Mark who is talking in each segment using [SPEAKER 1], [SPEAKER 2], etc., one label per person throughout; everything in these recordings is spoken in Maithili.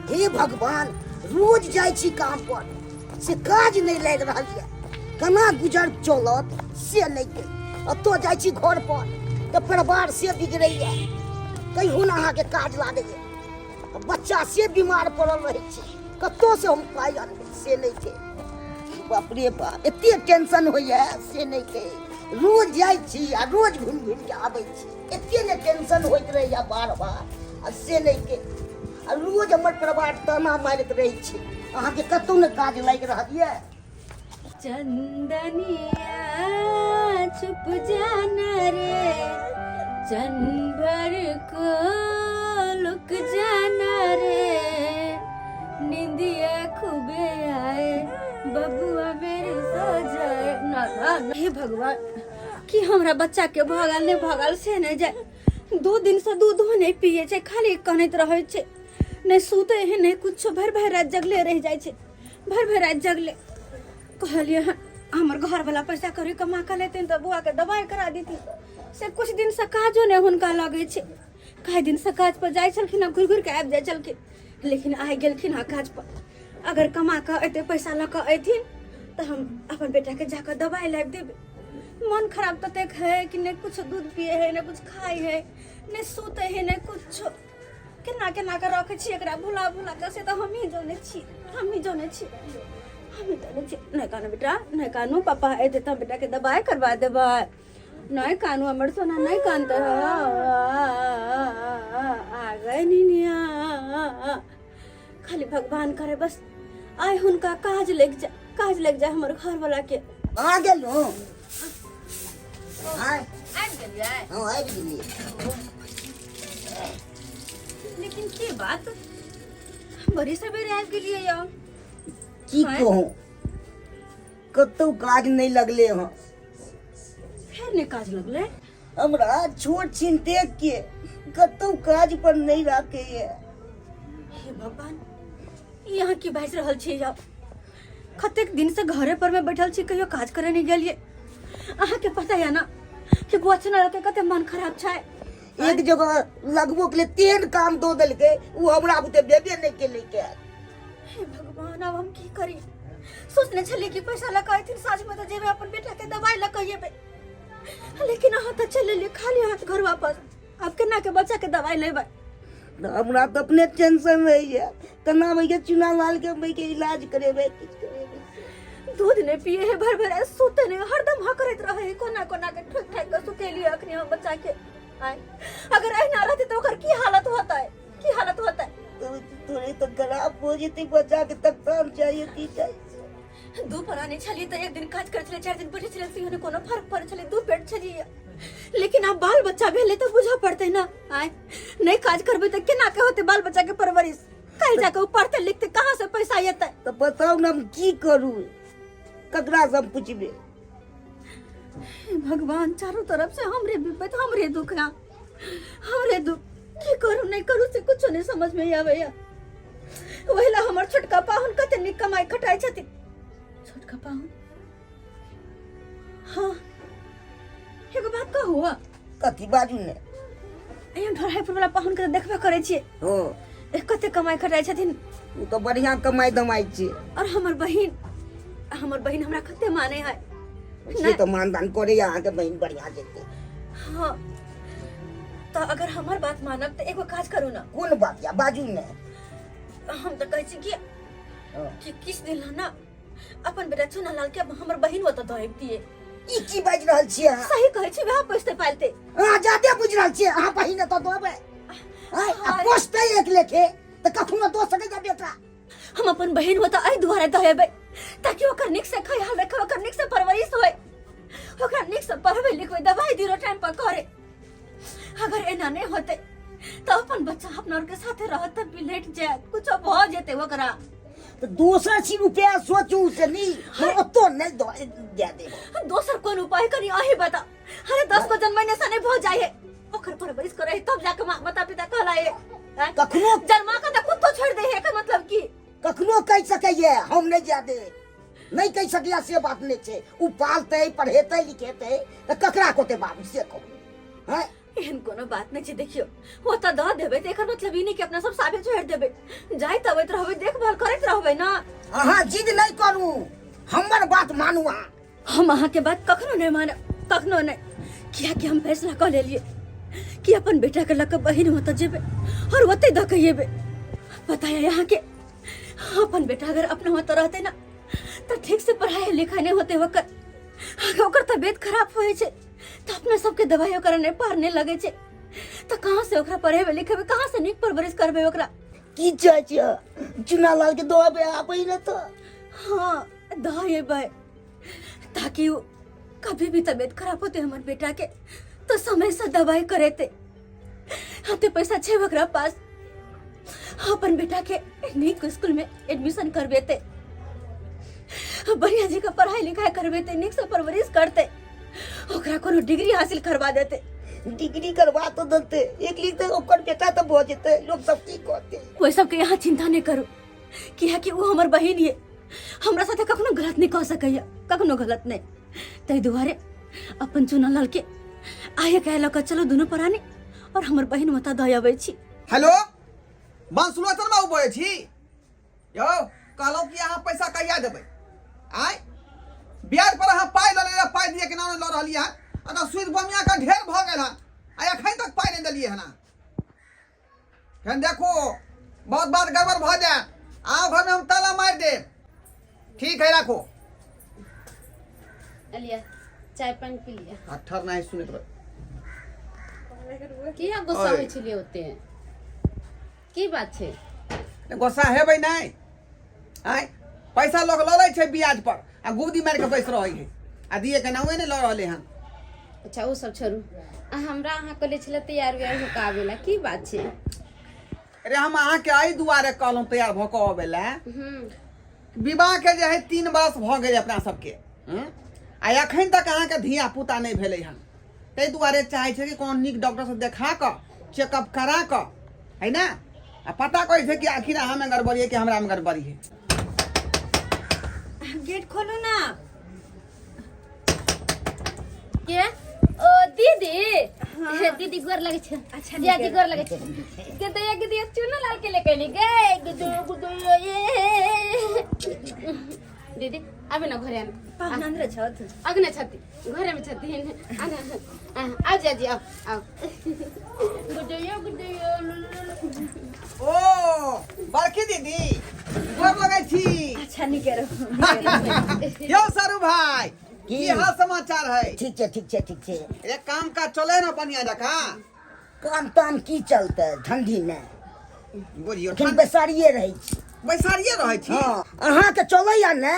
[SPEAKER 1] हे भगवान, रोज जाइ छी काम पर, से काज नहि लागि रहल यऽ, केना गुजर चलत से नहि कहि। एतऽ जाइ छी घर पर तऽ परिवार से बिगड़ैए, कहियो ने अहाँके काज लागैए। बच्चा से बीमार पड़ल रहै छै, कतऽसँ हम पाइ अनबै से नहि छै। बाप रे बाप, एते टेंशन होइए से नहि छै। रोज जाइ छी आ रोज घुमि घुमि कऽ आबै छी, एते ने टेंशन होइत रहैए बार बार आ से नहि छै। आ रोज हमर परिवार ताना मारैत रहै छै, अहाँके कतहु ने काज लागि रहल यऽ।
[SPEAKER 2] चंदनिया छुप जाना रे, चंबर को लुक जाना रे, निंदिया खूबे आए बबुआ मेरे सो जाए ना ना ना। हे भगवान, कि हमरा बच्चा के भगल नहीं भगल से नहीं जाए। 2 दिन से दूधो नहीं पिए छै, खाली कनैत रहै छै, नहीं सुते है नहीं कुछो, भरि भरि राति जगले रह जाइ छै, भरि भरि राति जगले। कहलियै हँ, हमर घरवला पैसा कौड़ी कमा कऽ लेथिन तऽ बौआके दबाइ करा देथिन, से कुछ दिनसँ काजो नहि हुनका लगै छै। कए दिनसँ काज पर जाइ छलखिन हँ, घुरि घुरि कऽ आबि जाइ छलखिन, लेकिन आइ गेलखिन हँ काज पर। अगर कमा कऽ एते पैसा लऽ कऽ अयथिन तऽ हम अपन बेटाके जाकऽ दबाइ लाबि देबै। मन खराब ततेक है कि नहि कुछ दूध पिए है, नहि कुछ खाइ है, नहि सुते है, नहि कुछो। केना केना के रखै छी एकरा भुला भुला के, से तऽ हमही जानै छी, हमही जानै छी, हमही जानै छी। नहि कानू बेटा, नहि कानू, पापा एतै तऽ हम बेटाके दबाइ करबा देबै। नहि कानू हमर सोना, नहि कानते। आ गए निनिया। खाली भगवान करे बस आइ हुनका काज लागि जाए, काज लागि जाए हमर घरवला के।
[SPEAKER 1] आ गेलहुँ। आय।
[SPEAKER 2] आबि गेलियै?
[SPEAKER 1] हँ, आबि गेलियै।
[SPEAKER 2] लेकिन की बात, बड़ी सवेरे आबि गेलियै यौ?
[SPEAKER 1] की
[SPEAKER 2] आँय?
[SPEAKER 1] कहूँ, कतहु काज नहि लगले हँ।
[SPEAKER 2] फेर नहि काज लगलै?
[SPEAKER 1] हमरा छोट छिन देख के कतहु काज पर नहि राखैए।
[SPEAKER 2] हे भगवान, ई अहाँ की बाजि रहल छी यौ? कतेक दिन से घरे पर में बैठल छी, कहियो काज करे नहीं गेलियै। अहाँके पता यऽ ना कि बुआ चुना के कते मन खराब छै।
[SPEAKER 1] एक जगह लगबो के लिए तेहन काम दो देलकै, ओ हमरा बुते बेबे नहि केलै के।
[SPEAKER 2] हे भगवान, अब हम की करी? सोचने छलियै कि पैसा लऽ कऽ अयथिन साँझ में तऽ जेबै अपन बेटा के दवाई लऽ कऽ अयबै, लेकिन अहाँ तऽ चलि एलियै खाली हाथ घर वापस। आब केना के बच्चा के दवाई लेबै?
[SPEAKER 1] हमरा तऽ अपने टेंशन रहैए, केना भैया चुना लाल के भैया इलाज करेबै, किछु करेबै।
[SPEAKER 2] दूध नहि पिए है, भर भर सुते नहीं, हरदम हकरैत रहे है, कोना कोना के ठोक ठाक के सुतेलियै अखनी हम बच्चा के। आय अगर एहिना रहते तऽ ओकर की हालत होतै, की हालत होतै?
[SPEAKER 1] तो थोड़े तऽ खराब हो जेतै बच्चा के, तक काम चाहिए की चाहिए।
[SPEAKER 2] दू प्राणी छलियै तऽ एक दिन काज करै छलियै, 4 दिन बैठे छलियै, सेहो नहि कोनो फर्क पड़ै छलै, 2 पेट छलियै। लेकिन आब बाल बच्चा भेलै तऽ बुझऽ पड़तै ने। आय नहि काज करबै तऽ केना के होतै बाल बच्चा के परवरिश? कहीं जाके ओ पढ़तै लिखतै, कहाँ से पैसा एतै?
[SPEAKER 1] तऽ बताउ ने हम की करू, ककरा से हम पुछबै?
[SPEAKER 2] हे भगवान, चारों तरफ से हमरे विपत, हमरे दुख है, हमरे दुख। की करू नहीं करू से कुछो नहीं समझ में आबैया। वही ला हमर छोटका पाहुन कते नीक कमाई खटाई छथिन। छोटका पाहुन? हाँ, एगो बात कहू?
[SPEAKER 1] कथी, बाजू ने।
[SPEAKER 2] एहन ढोढ़ाईपुर वाला पाहुन के तऽ देखबे करै छियै।
[SPEAKER 1] हँ।
[SPEAKER 2] ए, कते कमाई खटाई छथिन।
[SPEAKER 1] ओ तऽ बढ़िया कमाई दमाई छै।
[SPEAKER 2] और हमर बहिन, हमर बहिन हमरा कते माने है।
[SPEAKER 1] से तऽ मानदान करैया अहाँके बहिन, बढ़िया जेतै।
[SPEAKER 2] हाँ, तऽ अगर हमर बात मानब तऽ एगो काज करू ना।
[SPEAKER 1] कोन बात या, बाजू ने।
[SPEAKER 2] हम तऽ कहै छी कि
[SPEAKER 1] हँ।
[SPEAKER 2] कि किछु दिन ला ना अपन बेटा चुना लाल के हमर बहिन ओतऽ दऽ अबितियै।
[SPEAKER 1] ई की बाजि रहल छियै अहाँ?
[SPEAKER 2] सही कहै छी, वएह पोसतै पालतै।
[SPEAKER 1] अहाँ जादे बुझि रहल छियै, अहाँ बहिन एतऽ देबै आँय, आ पोसतै एक लेखे तऽ कखनो दऽ सकैए बेटा?
[SPEAKER 2] हम अपन बहिन ओतऽ एहि दुआरे दऽ अयबै ताकि ओकर नीक से ख्याल रखै, ओकर नीक से परवरिश होय, ओकरा नीक से पढ़बै लिखबै, दवाई दिरो टाइम पर करे। अगर एना नहीं होते तो अपन बच्चा अपना और के साथे रहत तऽ बिलट जायत, कुछो भऽ जेतै ओकरा।
[SPEAKER 1] तऽ दोसर छी रुपया सोचू से नहीं, हम ओतो नहीं दे देब।
[SPEAKER 2] दोसर कोन उपाय करी अही बता। अरे 10 को जन्मने से नहीं भऽ जाए है, ओकर परवरिश करे तब जाके माता पिता कहलाए। आँय?
[SPEAKER 1] कखनो
[SPEAKER 2] जन्मा के तऽ कुत्तो छोड़ दे है, एकर मतलब की?
[SPEAKER 1] कखनो कहि सकैए हम नहीं जाय दे, नहीं कहि सकैए से बात नहीं छै। उ पालतै पढ़ेतै लिखेतै तऽ ककरा कहतै बाबू से कहू? हैं?
[SPEAKER 2] एहन कोनो बात नहि छै। देखियौ, ओतऽ दऽ देबै तऽ एकर मतलब ई नहि कि अपना सब साफे छोड़ि देबै। जाइत अबैत रहबै, देखभाल करैत रहबै ने।
[SPEAKER 1] अहाँ जिद नहि करू, हमर बात मानू अहाँ।
[SPEAKER 2] हम अहाँके बात कखनो नहि मानब, कखनो नहि, कियाकि हम फैसला कऽ लेलियै कि अपन बेटाके लऽ कऽ बहिन ओतऽ जेबै और ओतै दऽ कऽ एबै। पता है अहाँके, अपन बेटा अगर अपना ओतऽ रहतै ने तऽ ठीक से पढ़ाई लिखाई नहि होते ओकर, ओकर तबियत खराब होइ छै तऽ अपना सबके दवाई ओकरा नहि पार नहि लगै छै, तऽ कहाँ से ओकरा पढ़ेबै लिखेबै, कहाँ से नीक परवरिश करबै ओकरा।
[SPEAKER 1] की चाचा चुना लाल के दऽ आबै ने तऽ?
[SPEAKER 2] हाँ, दऽ एबै, ताकि उ कभी भी तबियत खराब होते हमर बेटा के तो समय से दवाई करेते। हते पैसा छै ओकरा पास, अपन बेटा के नीक स्कूल में एडमिशन करबेते, बढ़िया जी का पढ़ाई लिखाई करबेते, नीक से परवरिश करते, ओकरा कोनो डिग्री हासिल करवा देते।
[SPEAKER 1] डिग्री करवा तो देते, एक लिख तो ओकर बेटा तो भऽ जेतै, लोग सब की कहते?
[SPEAKER 2] ओहि सबके यहाँ चिंता नहीं करू, कियाकि वो हमर बहिन ये, हमरा साथे कखनो गलत नहीं कह सकैया, कखनो गलत नहीं। ताहि दुआरे अपन चुना लाल के आये कह लऽ कऽ चलो दुनू प्राणी और हमर बहिन माता दऽ अबै छी।
[SPEAKER 3] हेलो, बंसुलोचन बाबू बजै छी यौ? कहलहुँ कि अहाँ पैसा कहिया देबै? आँय, ब्याज पर अहाँ पाइ लऽ लेलियै, पाइ दिअ के नाम लऽ रहलियै हन। आ तऽ सुदि बमिया के ढेर भऽ गेल हन, आ एखन तक पाइ नहि देलियै हन अहाँ। एखन देखू, बहुत बात गड़बड़ भऽ जायत। आउ घरमे, हम ताला मारि देब। ठीक है, राखू।
[SPEAKER 4] लिया, चाय पानी पी लिया।
[SPEAKER 3] अठर नहीं सुनैत रह।
[SPEAKER 4] किया गुस्सा
[SPEAKER 3] ओए।
[SPEAKER 4] होइ छलियै ओते? की बात छै?
[SPEAKER 3] गुस्सा हेबै नहि। आँय, पैसा लोग लऽ लै छै ब्याज पर आ गुदी मारि कऽ बैस रहै है, आ दिए के नामे नहि लऽ रहलै हन।
[SPEAKER 4] अच्छा, ओ सब छोड़ू, आ हमरा अहाँ कहले छलै तैयार उयार होके आबै ला, की बात छै?
[SPEAKER 3] अरे, हम अहाँके एहि दुआरे कहलहुँ तैयार भऽ कऽ अबै लए, विवाह के जे है 3 बरस भऽ गेलै अपना सबके, हम्म? आ एखन तक अहाँके धिया पुता नहि भेलै हन, ताहि दुआरे चाहै छै कि कोनो नीक डॉक्टरसँ देखा कऽ चेकअप करा कऽ है ने, आ पता करै छै कि आखिर अहाँमे गड़बड़ी है कि हमरामे गड़बड़ी है।
[SPEAKER 2] गेट खोलू ना।
[SPEAKER 4] के? ओ दीदी। हाँ। दीदी, गोर लगे छै।
[SPEAKER 2] अच्छा,
[SPEAKER 4] जिया जी,
[SPEAKER 2] नीक।
[SPEAKER 4] गोर लगे छै। गदया गदया, चुना लाल के लेके नी गए गदो गदो ये। दीदी, आबे ना घरे आने।
[SPEAKER 2] पाहुना अंदर छथि?
[SPEAKER 4] अगने छथि, घरे में छथिन। आने, आओ जिया जी, आओ आओ। गुडैया गुडैया लु, लु, लु।
[SPEAKER 3] ओ बड़की दीदी, गोर लगै छी।
[SPEAKER 2] अच्छा, नीके रहू, नीके रहू।
[SPEAKER 3] यौ सरू भाई,
[SPEAKER 1] की?
[SPEAKER 3] की हाल समाचार है?
[SPEAKER 1] ठीक छै, ठीक छै, ठीक छै।
[SPEAKER 3] अरे, काम काज चले ना बढ़िया जकाँ?
[SPEAKER 1] काम ताम की चलते ठंडी में?
[SPEAKER 3] बुझियौ।
[SPEAKER 1] एखन बैसारिये रहै छी।
[SPEAKER 3] बैसारिये रहै छी।
[SPEAKER 1] हँ, अहाँके चलैया ने?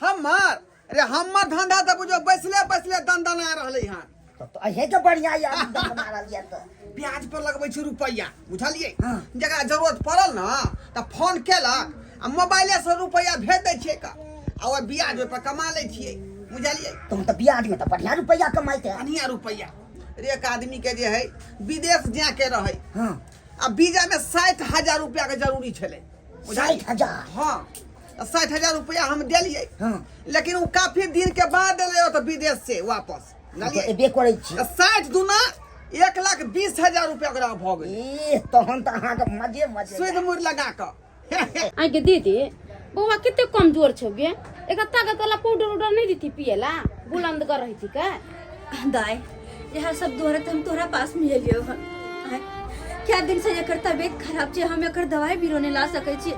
[SPEAKER 3] हमर, अरे हमर धंधा तऽ बुझियौ बैसले बैसले दनदना रहलै हन।
[SPEAKER 1] तब तऽ अहेंके बढ़िया यऽ, दनदना रहल यऽ तऽ।
[SPEAKER 3] ब्याज पर लगबै छी रुपैआ, बुझलियै?
[SPEAKER 1] हाँ।
[SPEAKER 3] जकरा जरूरत पड़ल ने तऽ फोन केलक आ मोबाइले से रुपैआ भेज दै छियै का, आ ओहि ब्याज ओहि पर कमा लै छियै, बुझलियै?
[SPEAKER 1] तहन तऽ ब्याज में तऽ बढ़िया रुपैआ कमाइत है।
[SPEAKER 3] बढ़िया रुपैआ रे। एक आदमी के जे है विदेश जाके रहै,
[SPEAKER 1] हाँ,
[SPEAKER 3] आ वीजा में 60,000 रुपया के जरूरी छलै।
[SPEAKER 1] 60,000?
[SPEAKER 3] हाँ, तऽ 60,000 रुपया हम देलियै,
[SPEAKER 1] हाँ,
[SPEAKER 3] लेकिन ओ काफी दिन के बाद एलै ओतऽ विदेश से वापस,
[SPEAKER 1] हम तऽ
[SPEAKER 3] बुझलियै?
[SPEAKER 1] एबे करै छी।
[SPEAKER 3] तऽ 60 दूना 1,20,000 रुपया ओकरा भऽ गेलै।
[SPEAKER 1] ए, तहन तऽ अहाँके मजे मजे।
[SPEAKER 3] सुधि मुड़ लगा कऽ।
[SPEAKER 4] आइ गे दीदी, बौआ कते कमजोर छौ गे, एकरा ताकत वाला पाउडर उडर नहीं देती पिएला? बुलंद कर रही थी का?
[SPEAKER 2] दाई, इएह सब दुआरे तऽ हम तोहरा पास में एलियौ हन। आँय, क्या दिन से एकर तबियत खराब छै, हम एकर दवाई बीरो नहि ला सकै छी,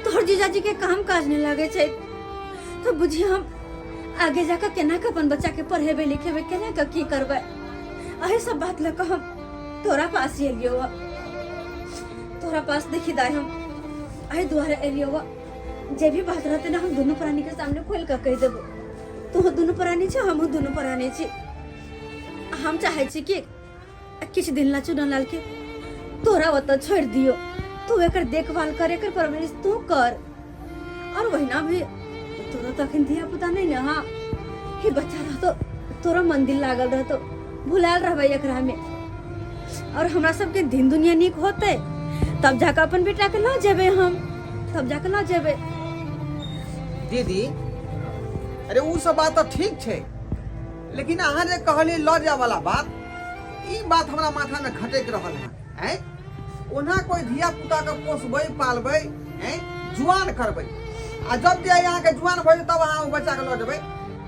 [SPEAKER 2] तोहर जीजाजी के काम काज नहि लागै छै, तऽ बुझी हम आगे जाकर केना के अपन बच्चा के पढ़ेबै लिखेबै, केना के की करबै? एही सब बात लऽ कऽ हम तोरा पास एलियौ हँ। तोरा पास देखी दाई, हम एहि दुआरे एलियौ हँ, जे भी बात रहतै ने हम दुनू प्राणी के सामने खोलि कऽ कहि देबो। तू दुनू प्राणी छै, हमहूँ दुनू प्राणी छी। हम चाहै छी कि किछु दिन ला चुनन लाल के तोरा ओतऽ छोड़ि दियो, तू एकर देखभाल कर, एकर परवरिश तू कर। और वहिना भी तोरा तो अखन धिया पुता नहीं ने। हाँ, हे बच्चा रहतो तोरा मन दिल लागल रहतो, भुलायल रहबै एकरा में, और हमरा सबके दिन दुनिया नीक होते तब जाके अपन बेटा के लऽ जेबै हम, तब जाके लऽ जेबै।
[SPEAKER 3] दीदी, अरे उ सब बात तऽ ठीक छै, लेकिन अहाँ जे कहलियै लऽ जाय वाला बात, ई बात हमरा माथा में खटक रहल है हैं ओना कोई धिया पुता के पोसबै पालबै हैं जुआन करबै आ जब जे अहाँ के जुआन भऽ जेतै तब अहाँ ओ बच्चा के लऽ जेबै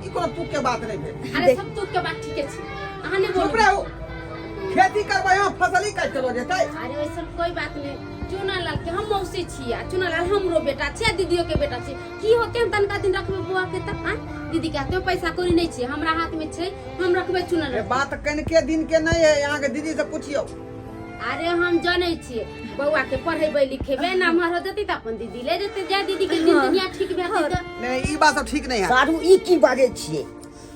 [SPEAKER 3] ई कोनो तुक के बात नहि भेल
[SPEAKER 4] अरे सब तुक के बात ठीके छै अहाँ नहि
[SPEAKER 3] चुप
[SPEAKER 4] बोलू
[SPEAKER 3] रहू खेती करबै हम फसल ही काटि के लऽ जेतै
[SPEAKER 4] अरे वैसन कोई बात नहीं चुना लाल के हम मौसी छी आ चुना लाल हमरो बेटा छै आ दीदियो के बेटा छै की होते हम तनका दिन रखबे बुआ के त आ दीदी के हाथ में पैसा कौड़ी नहीं छै हमरा हाथ में छै हम रखबे चुना
[SPEAKER 3] ए
[SPEAKER 4] लाल
[SPEAKER 3] बात कनिके दिन के नहि है अहाँ के दीदी से पूछियौ
[SPEAKER 4] अरे हम जनै छियै बौआ के पढ़ेबै लिखेबै नमहर हो जेतै तऽ अपन दीदी ले जेतै जा दीदी के दिन दुनिया ठीक भए जेतै तऽ
[SPEAKER 3] नहीं ई बात सब ठीक नहीं है
[SPEAKER 1] सारू ई की बाजै छियै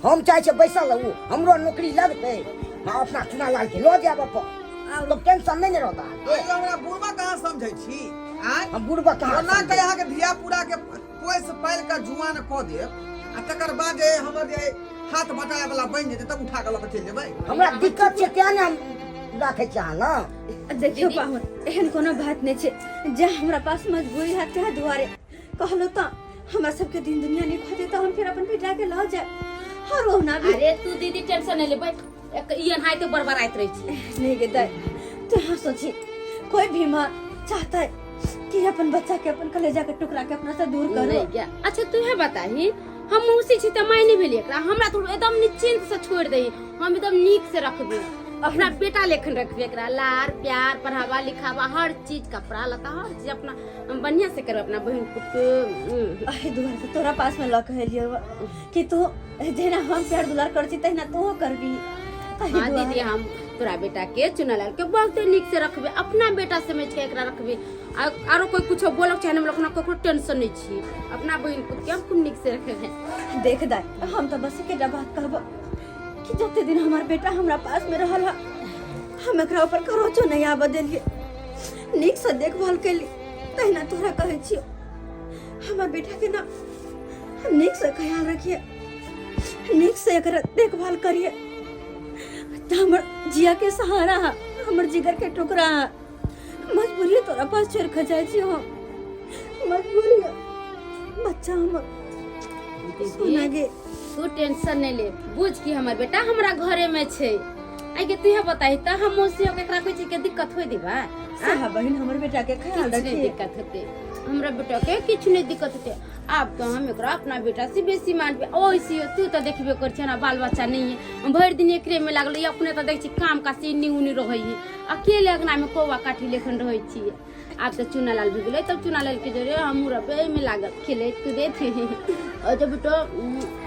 [SPEAKER 1] हम चाहै छियै बैसल रहू हमरो नौकरी लगतै हम अपना चुना लाल के लऽ जायब अपन तो टेंशन नहि ने रहता
[SPEAKER 3] अरे हमरा बुढ़बा कहाँ समझै छी आँय
[SPEAKER 1] हम बुढ़बा कहाँ
[SPEAKER 3] ओना के
[SPEAKER 1] समझै?
[SPEAKER 3] अहाँके धिया पूरा के पोसि पालि कऽ जुआन कऽ देब आ तकर बाद जे हमर जे हाथ बटाए वाला बनि जेतै तब उठा कऽ लऽ कऽ चलि जेबै
[SPEAKER 1] हमरा दिक्कत छै तें ने हम राखै छी अहाँ ने
[SPEAKER 2] देखियौ पाहुन एहन कोनो बात नहि छै जे हमरा पास मजबूरी है ताहि दुआरे कहलहुँ तऽ हमरा सबके दिन दुनिया नहि खोते तऽ हम फेर अपन बेटा के लऽ जायब हर ओहुना भी
[SPEAKER 4] अरे तू दीदी टेंशन नहीं ले बैठ एक ई एनाहिते बड़बड़ाइत रहै छी
[SPEAKER 2] नहीं गे दाई तू यहाँ सोची कोई भी माँ चाहता है कि अपन बच्चा के अपन कलेजा के टुकड़ा के अपना से दूर करे
[SPEAKER 4] नहीं गया अच्छा तू है बताही हम मौसी छी तऽ माय नहि भेली एकरा हमरा तो एकदम निश्चिंत से छोड़ दही हम एकदम नीक से रखबी अपना बेटा लेखन रखबी एकरा लार प्यार पढ़ावा लिखावा हर चीज कपड़ा लत्ता हर चीज अपना हम बढ़िया से करब अपना बहन पुत के
[SPEAKER 2] अहे दुआरे से तोरा पास में लऽ के एलियौ कि तू जेना हम प्यार दुलार करै छी तहिना तोहो करबी एहि
[SPEAKER 4] हाँ
[SPEAKER 2] दुआरे।
[SPEAKER 4] दीदी हम तोरा बेटा के चुनालाल के बहुत नीक से रखबे अपना बेटा समझ के एकरा रखबे आरो कोई कुछो बोलक चाहे नहीं बोलक ना ककरो टेंशन नहीं छी अपना बहन पुत के हम खूब नीक से रखबे
[SPEAKER 2] देख दाई हम तो बस एकेटा बात कहबो कि जते दिन हमार बेटा हमरा पास में रहल हा हम एकरा ऊपर खरोचो नहीं आबऽ देलिए नीक से देखभाल कैली तहिना तोरा कहै छियो हमर बेटा के ना नीक से ख्याल रखिए नीक से एकरा देखभाल करिए त हमर जिया के सहारा हा हमर जिगर के टुकड़ा हा मजबूरी तोरा पास छोड़ के जाइ छी हम मजबूरी बच्चा हमर सोना गे
[SPEAKER 4] तू टेंशन नहीं ले बुझ कि हमर बेटा हमरा घरे में छै आइ के तू बताही त हम मौसी के एकरा कोई चीज के दिक्कत होय देबा
[SPEAKER 2] सहा बहन हमर बेटा के ख्याल
[SPEAKER 4] किछु नहीं
[SPEAKER 2] रखिए
[SPEAKER 4] दिक्कत होते हमरा बेटा के किछु नहीं दिक्कत होते आब तो हम एकरा अपना बेटा से बेसी मानबे ओइसे तू तो देखबे कर छै ना बाल बच्चा नहीं है हम भरि दिन एकरे में लागल रही अपने तो देख छी काम काज से इन्नी उन्नी रहै है अकेले अंगना में कौआ काठी लेखन रहै छियै आब तऽ चुनालाल भी गेलै तब चुनालाल के जरिए हमहूँ रहबै एहिमे लागल खेलैत कूदैत और जब बेटो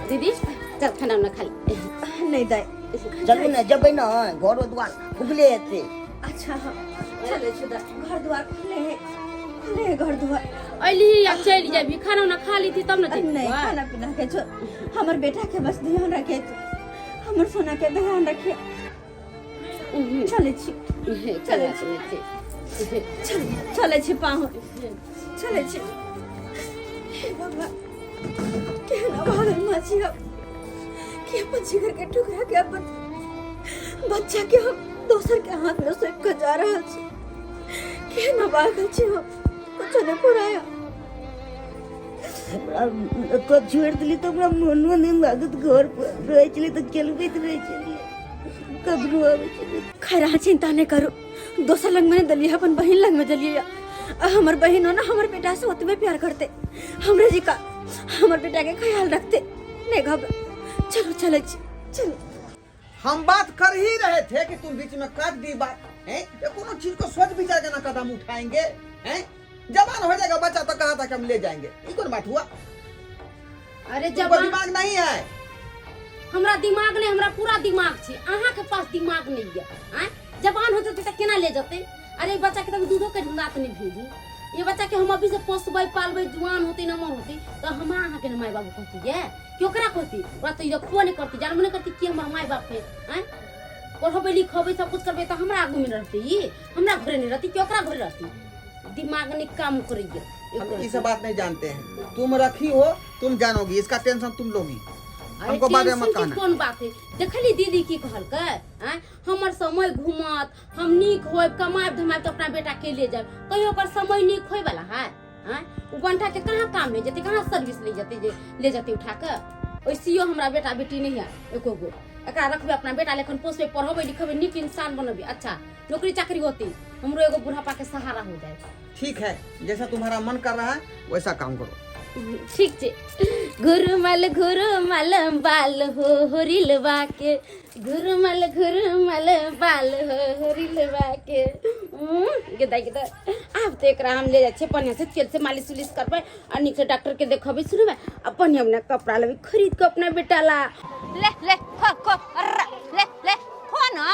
[SPEAKER 4] दीदी चल खाना उना खा ले
[SPEAKER 2] नहीं दाई
[SPEAKER 1] चलू ने जेबै ने घरो द्वार खुजले हेतै
[SPEAKER 2] अच्छा हाँ चले छी दाई घर द्वार खुले है खुले है घर द्वार
[SPEAKER 4] अइली या चलि जेबही खाना उना खा लीथी तब ने
[SPEAKER 2] नहीं
[SPEAKER 4] जेबही
[SPEAKER 2] खाना पीना के छोड़ हमर बेटा के बस ध्यान रखे तू हमर सोना के ध्यान रखे चले छी
[SPEAKER 4] चलै छी
[SPEAKER 2] चल चले छी पाहुन चले छी हे भगवान केहन अभागल माँ छी हम कि अपन जिगर के टुकड़ा के अपन बच्चा के हम दोसर के हाथ में सौंप के जा रहल छी केहन अभागल छी हम कुछो नहीं पुराया
[SPEAKER 1] हमरा एतऽ छोड़ि देली तऽ हमरा मोनो नहि लागत घर पर रहै छलियै तऽ खेलबैत रहै छलियै कखनो आबै छलियै
[SPEAKER 2] खैर अहाँ चिंता नहीं करू दोसर लग में नहीं दलिए अपन बहिन लग में दलिए आ हमर बहिन हो ना हमर बेटा से ओतबे प्यार करते हमरे जी का हमर बेटा के ख्याल रखते नहीं घबरा चलो चले छी चलो
[SPEAKER 3] हम बात कर ही रहे थे कि तुम बीच में काट दी बात हैं ये कोनो चीज को सोच विचार के ना कदम उठाएंगे हैं जवान हो जाएगा बच्चा तो कहा था कि हम ले जाएंगे ये कौन बात हुआ
[SPEAKER 4] अरे
[SPEAKER 3] तुमको
[SPEAKER 4] जवान
[SPEAKER 3] दिमाग नहीं है
[SPEAKER 4] हमरा दिमाग नहीं हमरा पूरा दिमाग छै अहाँ के पास दिमाग नहीं है आँय जवान हो जेतै तऽ केना ले जेतै अरे ई बच्चा के तऽ दूधो के रात नहीं भेजी ये बच्चा के हम अभी से पोसबै पालबै जुआन होतै नमहर होतै तऽ हमरा अहाँ के माय बाबू कहती ये कि ओकरा कहती ओकरा तऽ ई रखबो नहीं करती जानबो नहीं करती कि हमर माय बाप है आँय पढ़बै लिखबै सब कुछ करबै तऽ हमरा आगू में रहतै ई हमरा घरे नहीं रहती कि ओकरा घरे रहती दिमाग नहीं काम करैया
[SPEAKER 3] हम ये सब बात नहीं जानते हैं तुम रखी हो तुम जानोगी इसका टेंशन तुम लोगी
[SPEAKER 4] अरे
[SPEAKER 3] हमको बारे में
[SPEAKER 4] टेंशन
[SPEAKER 3] मत
[SPEAKER 4] के
[SPEAKER 3] कहना
[SPEAKER 4] कोन बात है देखली दीदी की कहलकै आँय हमर समय घूमत हम नीक होब कमायब धमायब तऽ अपना बेटा के ले जायब कहियो ओकर समय नीक होय वाला है आँय ओ बंठा के कहाँ काम ले जेतै कहाँ सर्विस ले जेतै जे ले जेतै उठा के ओइसियो हमरा बेटा बेटी नहीं है एको गो एकरा रखबै अपना बेटा लेखन पोसबै पढ़ेबै लिखेबै नीक इंसान बनबै अच्छा नौकरी चाकरी होती हमरो एगो बुढ़ापा के सहारा हो जाए
[SPEAKER 3] ठीक है जैसा तुम्हारा मन कर रहा है वैसा काम करो
[SPEAKER 4] ठीक छै घुरमल घुरमल बाल हो होरिलवा के घुरमल घुरमल बाल हो होरिलवा के गेदा गेदा आब तऽ एकरा हम ले जाइ छियै बढ़िआँ से तेल से मालिश उलिश करबै आ नीक से डॉक्टर के देखबै सुनबै आ बढ़िआँ बढ़िआँ कपड़ा लेबै खरीद के अपना बेटा ला
[SPEAKER 2] ले ले खो खो अर्रा ले ले खो ना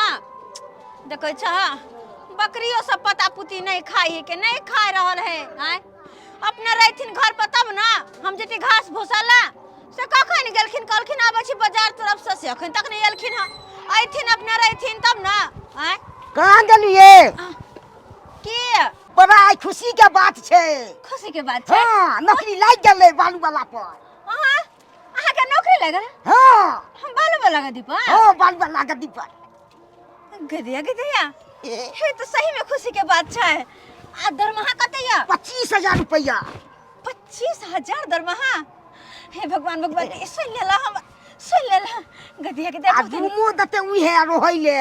[SPEAKER 2] देखै छ बकरियो सब पता पुती नहीं खाई है के नहीं खा रहल है आय अपने रहथिन घर पर तब ना हम जते घास भूसा ला से कखन गेलखिन कहलखिन आबै छी बाजार तरफ से से अखन तक नहीं एलखिन हँ अयथिन अपने रहथिन तब ना आय
[SPEAKER 1] कहाँ गेलिए
[SPEAKER 2] की
[SPEAKER 1] बड़ा आइ खुशी के बात छै
[SPEAKER 2] खुशी के बात छै
[SPEAKER 1] हाँ नौकरी लागि गेलै बालू वाला पर
[SPEAKER 2] अहाँ अहाँके नौकरी लागल
[SPEAKER 1] हाँ
[SPEAKER 2] हम बालू वाला गद्दी पर
[SPEAKER 1] हाँ बालू वाला गद्दी पर
[SPEAKER 2] गदिया गदिया हे तो सही में खुशी के बात छै आ दरमाहा कते या
[SPEAKER 1] 25,000 रुपया
[SPEAKER 2] 25,000 दरमाहा हे भगवान भगवान ए सुन लेला हम सुन लेला गदिया के
[SPEAKER 1] आ
[SPEAKER 2] देखो
[SPEAKER 1] रूमो देते उहे रहै ले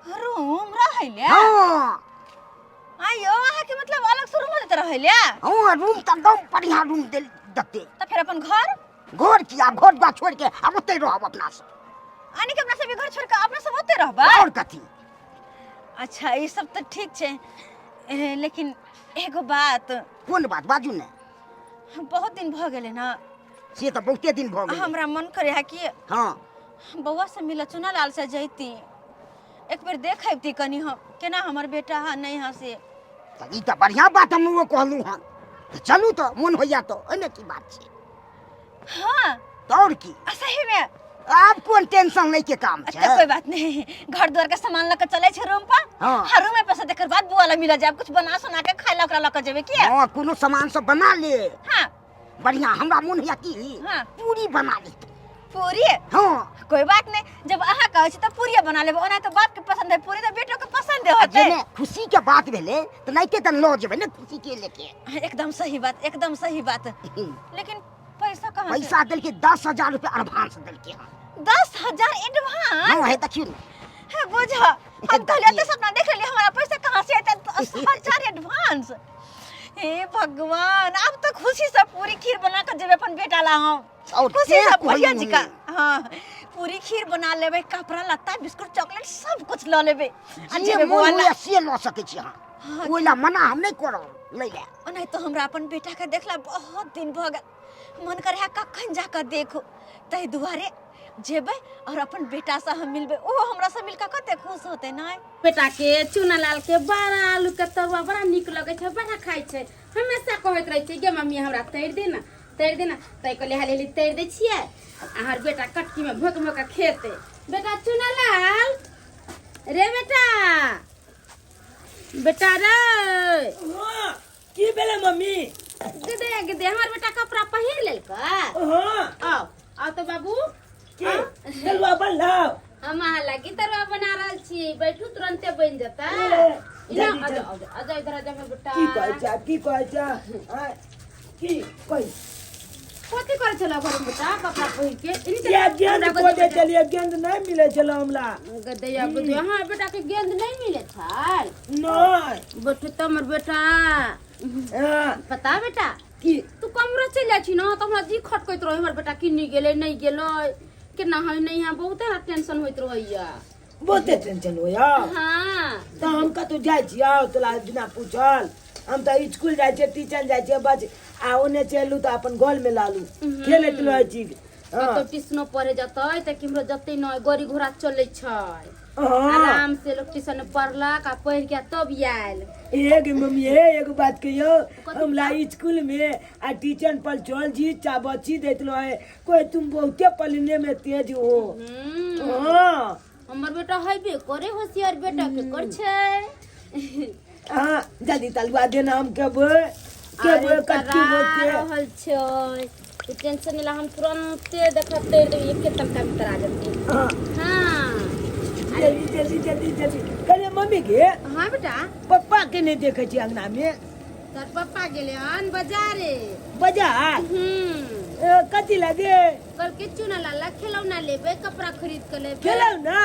[SPEAKER 2] रूम रहै ले
[SPEAKER 1] हाँ
[SPEAKER 2] आयो अहाँ के मतलब अलग से रूम देते रहै ले
[SPEAKER 1] हाँ रूम तऽ एकदम बढ़िया रूम देते
[SPEAKER 2] तऽ फेर अपन घर
[SPEAKER 1] घर किया घर द्वार छोड़ के आ ओतै रहब अपना सब
[SPEAKER 2] आने के अपना सब घर छोड़ के अपना सब ओते रहबै
[SPEAKER 1] और कथी
[SPEAKER 2] अच्छा ई सब तऽ ठीक छै लेकिन एगो बात
[SPEAKER 1] कोन बात बाजू ने
[SPEAKER 2] बहुत दिन भऽ गेलै ने
[SPEAKER 1] से तऽ बहुते दिन भऽ गेलै
[SPEAKER 2] हमरा मन करे है कि
[SPEAKER 1] हाँ
[SPEAKER 2] बौआ से मिलऽ चुनालाल से जैती एक बेर देख अबती कनी हम केना हमर बेटा है नहीं है से
[SPEAKER 1] तऽ ई तऽ बढ़िया बात हम ओ कहलहुँ हन तऽ चलू तऽ मोन होइया तऽ ओहिमे की बात छै
[SPEAKER 2] हाँ
[SPEAKER 1] तऽ आओर की
[SPEAKER 2] आ सही में
[SPEAKER 1] आब कोन टेंशन लै के काम
[SPEAKER 2] अच्छा
[SPEAKER 1] छै
[SPEAKER 2] कोई बात नहीं घर द्वार के सामान लके चले छै रूम पर
[SPEAKER 1] हाँ।
[SPEAKER 2] हाँ रूम में पैसा देकर बाद बुआ ला मिल जाए कुछ बना सुना के खाए ला ओकरा लके जेबे की
[SPEAKER 1] हाँ कोनो सामान सब बना ले
[SPEAKER 2] हाँ
[SPEAKER 1] बढ़िया हमरा मोन होइया की
[SPEAKER 2] हाँ।
[SPEAKER 1] पूरी बना ले
[SPEAKER 2] पूरी
[SPEAKER 1] हाँ
[SPEAKER 2] कोई बात नहीं जब अहाँ कहै छी तऽ पूरिये बना लेबै ओना तऽ बाप के पसंद है पूरी तऽ बेटो के पसंद होतै
[SPEAKER 1] जेने खुशी के बात भेलै तऽ नहिते तऽ लऽ जेबै ने खुशी के लेके
[SPEAKER 2] एकदम सही बात एकदम सही बात लेकिन पैसा कहाँ से
[SPEAKER 1] पैसा देलकै 10,000 रुपया एडवांस देलकै हन
[SPEAKER 2] 10,000 एडवांस
[SPEAKER 1] हाँ है देखियौ ने
[SPEAKER 2] हे बुझ हम कहलियै तऽ सपना देख लेलियै हमरा पैसा कहाँ से एतै 10,000 एडवांस हे भगवान आब तऽ खुशी से पूरी खीर बना के जेबै अपन बेटा ला हम
[SPEAKER 1] और
[SPEAKER 2] खुशी
[SPEAKER 1] के
[SPEAKER 2] से भैया जी का
[SPEAKER 1] कहलहुँ?
[SPEAKER 2] हाँ पूरी खीर बना लेबै कपड़ा लत्ता बिस्कुट चॉकलेट सब कुछ लऽ लेबै आ
[SPEAKER 1] जे
[SPEAKER 2] जेबै
[SPEAKER 1] मोन
[SPEAKER 2] बौआ ला
[SPEAKER 1] होइए से लऽ सकै छी अहाँ
[SPEAKER 2] हाँ।
[SPEAKER 1] ओहि लए मना हम नहि करब लै लए
[SPEAKER 2] ओनाहि तऽ हमरा अपन बेटा के देखला बहुत दिन भऽ गेल मन करे है कखन जाकऽ देखू ताहि दुआरे जेबै और अपन बेटा से हम मिलबै ओहो हमरा से मिलके कते खुश होतै नहि
[SPEAKER 4] बेटा के चूना लाल के बड़ा आलू के तरुआ बड़ा नीक लगै छै बड़ा खाइ छै हमेशा कहैत रहै छै गे मम्मी हमरा तैर दे ने तैर दे ने ताहि के हाली हाली तैर दै छियै आ हमर बेटा कटकी में भोक भोक के खेतै बेटा चूना लाल रे बेटा बेटा रे
[SPEAKER 5] हाँ, की भेलै मम्मी
[SPEAKER 4] दे दे दे हमर बेटा कपड़ा पहिर लेलकै
[SPEAKER 5] हाँ
[SPEAKER 4] आओ आओ तो बाबू
[SPEAKER 5] की तलुआ बनलौ
[SPEAKER 4] हम अहाँ लागी तरुआ बना रहल छी बैठू तुरंते बनि जेतै
[SPEAKER 5] ए,
[SPEAKER 4] इना
[SPEAKER 5] जल्दी,
[SPEAKER 4] आ
[SPEAKER 5] जल्दी।
[SPEAKER 4] जाओ आ जाओ इधर आ जाओ हमर बेटा
[SPEAKER 5] की कहै छ की कहै छ आँय, की कही
[SPEAKER 4] कथी करै छलौ घर में बेटा कपड़ा पहिर के इनी चल,
[SPEAKER 5] या गेंद
[SPEAKER 4] हमरा
[SPEAKER 5] खोजे
[SPEAKER 4] गोदी
[SPEAKER 5] छलियै गेंद नहि मिलै छलै हमरा
[SPEAKER 4] गदैया गदैया हाँ बेटा के गेंद नहीं मिले छल
[SPEAKER 5] नहि
[SPEAKER 4] बैठू तो हमर बेटा
[SPEAKER 5] हाँ,
[SPEAKER 4] पता बेटा
[SPEAKER 5] की
[SPEAKER 4] तू कमरो चलि जाइ छी ने तऽ हमरा जी खटकैत रहै हमर बेटा किन्नी गेलै नहि गेलै केना है नहि है बहुते हमरा टेंशन होइत रहैया
[SPEAKER 5] बहुते टेंशन होइया
[SPEAKER 4] हाँ
[SPEAKER 5] तऽ हम कतहु जाइ छियौ तोरा बिना पूछल हम तऽ स्कूल जाइ छियै टीचर जाइ छियै बस आ ओने चलू तऽ अपन गोल में लालू खेलैत रहै छी हाँ
[SPEAKER 4] कतौ ट्यूशनो पढ़े जतै तऽ केम्हरो जतै नहि गाड़ी घोड़ा चलै छै
[SPEAKER 5] हाँ
[SPEAKER 4] आराम से लोग ट्यूशन पढ़लक आ पढ़ि के तब आयल
[SPEAKER 5] ए गे मम्मी हे एगो बात कहियो हमरा स्कूल में आ टीचर पर चल जी चाबची दैत रहे कोई तुम बहुते पढ़ने में तेज हो हाँ
[SPEAKER 4] हमर बेटा हेबे करे होशियार बेटा के कर छै
[SPEAKER 5] हाँ जल्दी तलुआ देना हम खेबै खेबै
[SPEAKER 4] अरे
[SPEAKER 5] कच्ची
[SPEAKER 4] करा
[SPEAKER 5] बोते
[SPEAKER 4] रहल छै तू टेंशन नहीं ला हम तुरंते देखते देबै एके तनका में तरा जेतै
[SPEAKER 5] हाँ
[SPEAKER 4] हाँ
[SPEAKER 5] जल्दी जल्दी जल्दी जल्दी कहे मम्मी के
[SPEAKER 4] हाँ बेटा
[SPEAKER 5] पप्पा के नहीं देखे छी अंगना में
[SPEAKER 4] तोर पप्पा गेले हन बाजारे।
[SPEAKER 5] बाजार?
[SPEAKER 4] हम्म।
[SPEAKER 5] ए, कथी लगे?
[SPEAKER 4] कल के चुना लाला खिलौना लेबे, कपड़ा खरीद के लेबे।
[SPEAKER 5] खेलौना?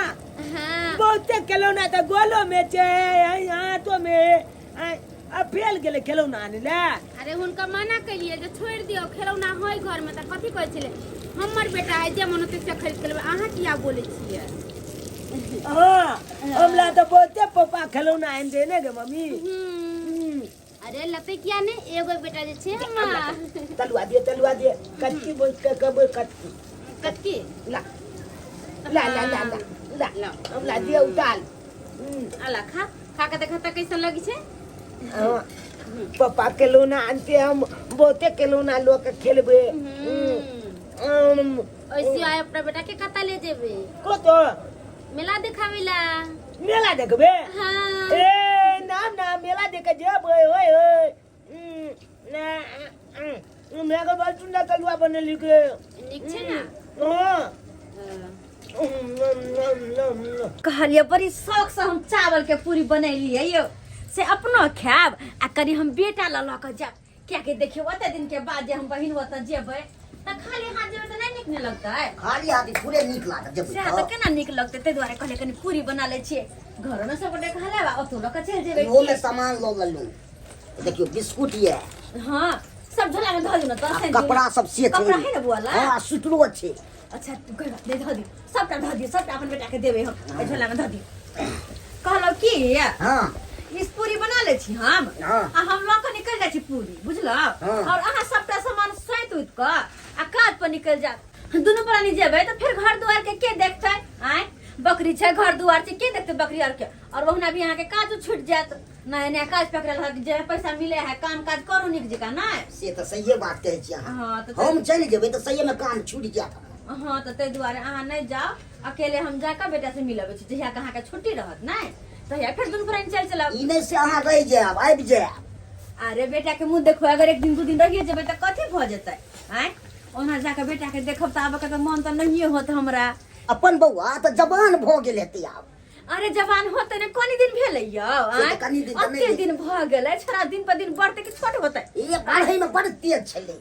[SPEAKER 4] हाँ।
[SPEAKER 5] बहुते खेलौना तऽ गोलो में छै, हाथो में। आ फेल गेलै खेलौना आनै लए।
[SPEAKER 4] अरे हुनका मना केलिए जे छोड़ि दियौ, खेलौना होय घर में, तऽ कथी कहै छलै हमर बेटा है, जे मन होतै से खरीद के लेबै, अहाँ किया बोलै छियै?
[SPEAKER 5] हाँ, हमरा तऽ बहुते पप्पा खेलौना आनि दे ने गे मम्मी।
[SPEAKER 4] हम्म। अरे लते किया ने, एगो बेटा जे छै हमर।
[SPEAKER 5] तलुआ दिए, तलुआ दिए, कटकी बोल के कबो कटकी।
[SPEAKER 4] कटकी?
[SPEAKER 5] ला ला ला ला ला ला।
[SPEAKER 4] ला।
[SPEAKER 5] हमरा दिए उताल।
[SPEAKER 4] अला खा, खा के देखा तऽ कैसन लगी छै।
[SPEAKER 5] हाँ, पप्पा खेलौना आनते, हम बहुते खेलौना लऽ के खेलबै।
[SPEAKER 4] हम्म। ऐसे आय अपना बेटा के कतऽ ले जेबै?
[SPEAKER 5] कतऽ?
[SPEAKER 4] मेला देखाबै ला।
[SPEAKER 5] मेला देखबै?
[SPEAKER 4] हाँ।
[SPEAKER 5] ए ना ना, मेला देखे जेबै। ओए ओए, ना, मेरा के बड़ सुंदर तलुआ बनेली के।
[SPEAKER 4] नीक छै ना?
[SPEAKER 5] हाँ।
[SPEAKER 2] कहलियै बड़ी शौक से हम चावल के पूरी बनेलियै यौ, से अपनो खायब आ कनि हम बेटा लऽ लऽ कऽ जायब, कियाकि देखियौ ओते दिन के बाद जे हम बहिन ओतऽ जेबै तऽ खाली हाथ जेबै तऽ नहि नीक नहि लगतै।
[SPEAKER 1] खाली हाथ पूरे नीक लागत जेबै।
[SPEAKER 2] सएह तऽ, केना नीक लगतै? ताहि दुआरे कहलियै कनि पूरी बना लै छियै, घरोमे सब गोटे खा लेब आ ओतौ लऽ कऽ चलि जेबै।
[SPEAKER 1] ओहोमे सामान लऽ लेलहुँ, देखियौ बिस्कुट ये।
[SPEAKER 2] हँ, सब झोला में धऽ दियौ ने तऽ।
[SPEAKER 1] आ कपड़ा सब से छै।
[SPEAKER 2] कपड़ा है ने बुआ ला?
[SPEAKER 1] हँ, सुतरो छै।
[SPEAKER 2] अच्छा कोई बात नहीं, धऽ दियौ सबटा, धऽ दियौ सबटा, अपन बेटा के देबै हम। एहि झोला में धऽ दियौ। कहलहुँ की,
[SPEAKER 1] हँ।
[SPEAKER 2] इस पूरी बना लै छी हम।
[SPEAKER 1] हँ।
[SPEAKER 2] आ हम लऽ कऽ निकलि जाइ छी पूरी, बुझलहुँ?
[SPEAKER 1] हँ।
[SPEAKER 2] और अहाँ सबटा सामान सैत उत कऽ आ काज पर निकलि जायब। दुनू प्राणी जेबै तऽ फेर घर दुआर के के देखतै? आँय, बकरी छै, घर दुआर छै, के देखतै बकरी आर के? और ओहुना भी अहाँके काजो छूटि जायत। नया नया काज पकड़ल हक, जे पैसा मिले है काम काज करू नीक जकाँ। नहि
[SPEAKER 1] से तऽ सहिए बात कहै छी अहाँ।
[SPEAKER 2] हाँ तऽ
[SPEAKER 1] हम चलि जेबै तऽ सहिए मे काम छूटि जायत हमर।
[SPEAKER 2] हाँ तऽ ताहि दुआरे अहाँ नहि जाउ अकेले, हम जाकऽ बेटा से मिलबै छी। जहिया के अहाँके छुट्टी रहत नहि, तहिया फेर दुनू प्राणी चलि चलब।
[SPEAKER 1] ई नहि से अहाँ रहि जायब, आबि जायब।
[SPEAKER 2] अरे बेटा के मुँह देखो, अगर एक दिन दू दिन रहिए जेबै तऽ कथी भऽ जेतै? आँय, ओना जाकऽ बेटा के देखब तऽ आबऽ के तऽ मन तऽ नहिए होत हमरा।
[SPEAKER 1] अपन बौआ तऽ जवान भऽ गेल हेतै आब।
[SPEAKER 2] अरे जवान होते ने, कनी दिन भेलै यौ?
[SPEAKER 1] से तऽ
[SPEAKER 2] आँय?
[SPEAKER 1] कनी दिन तऽ नहि
[SPEAKER 2] अते दिन भऽ गेलै, छोड़ा दिन पर दिन बढ़तै कि छोट होतै?
[SPEAKER 1] ई पढ़ै मे बड़ तेज छलै,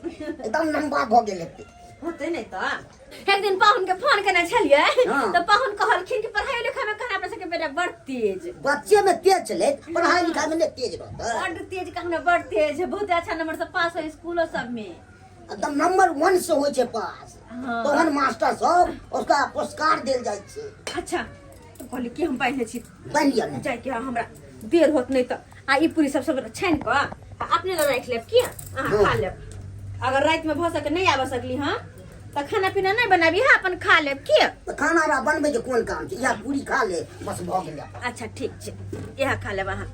[SPEAKER 1] एकदम लम्बा भऽ गेल हेतै।
[SPEAKER 2] होतै नहि तऽ एक दिन पाहुन के फोन केने छलियै।
[SPEAKER 1] हाँ।
[SPEAKER 2] तऽ पाहुन कहलखिन कि पढ़ाई लिखाई में कहना अपना सबके बेटा बड़ तेज।
[SPEAKER 1] बच्चे में तेज छलै, पढ़ाई लिखाई में नहि तेज रहतै?
[SPEAKER 2] बड़ तेज कहना, बड़ तेज है, बहुत अच्छा नंबर से पास हो स्कूलो सब में।
[SPEAKER 1] एकदम नंबर वन से होइ छै पास।
[SPEAKER 2] हाँ।
[SPEAKER 1] तहन मास्टर सब उसका पुरस्कार देल जाइ छै।
[SPEAKER 2] अच्छा तऽ कहली कि हम बान्हि छी।
[SPEAKER 1] बान्हि लिअ ने।
[SPEAKER 2] जाइके हमरा देर होत नहि तऽ। आ ई पूरी सब सब छानि कऽ आ अपने लए राखि लेब, की अहाँ
[SPEAKER 1] हाँ।
[SPEAKER 2] खा लेब। अगर रातिमे भऽ सके नहि आबऽ सकली हँ तऽ खाना पीना नहि बनाबी हँ, अपन खा लेब की?
[SPEAKER 1] तऽ खाना हमरा बनबै के कोन काम छै? इएह पूरी खा ले, बस भऽ गेलै अपन।
[SPEAKER 2] अच्छा ठीक छै, इएह खा लेब अहाँ।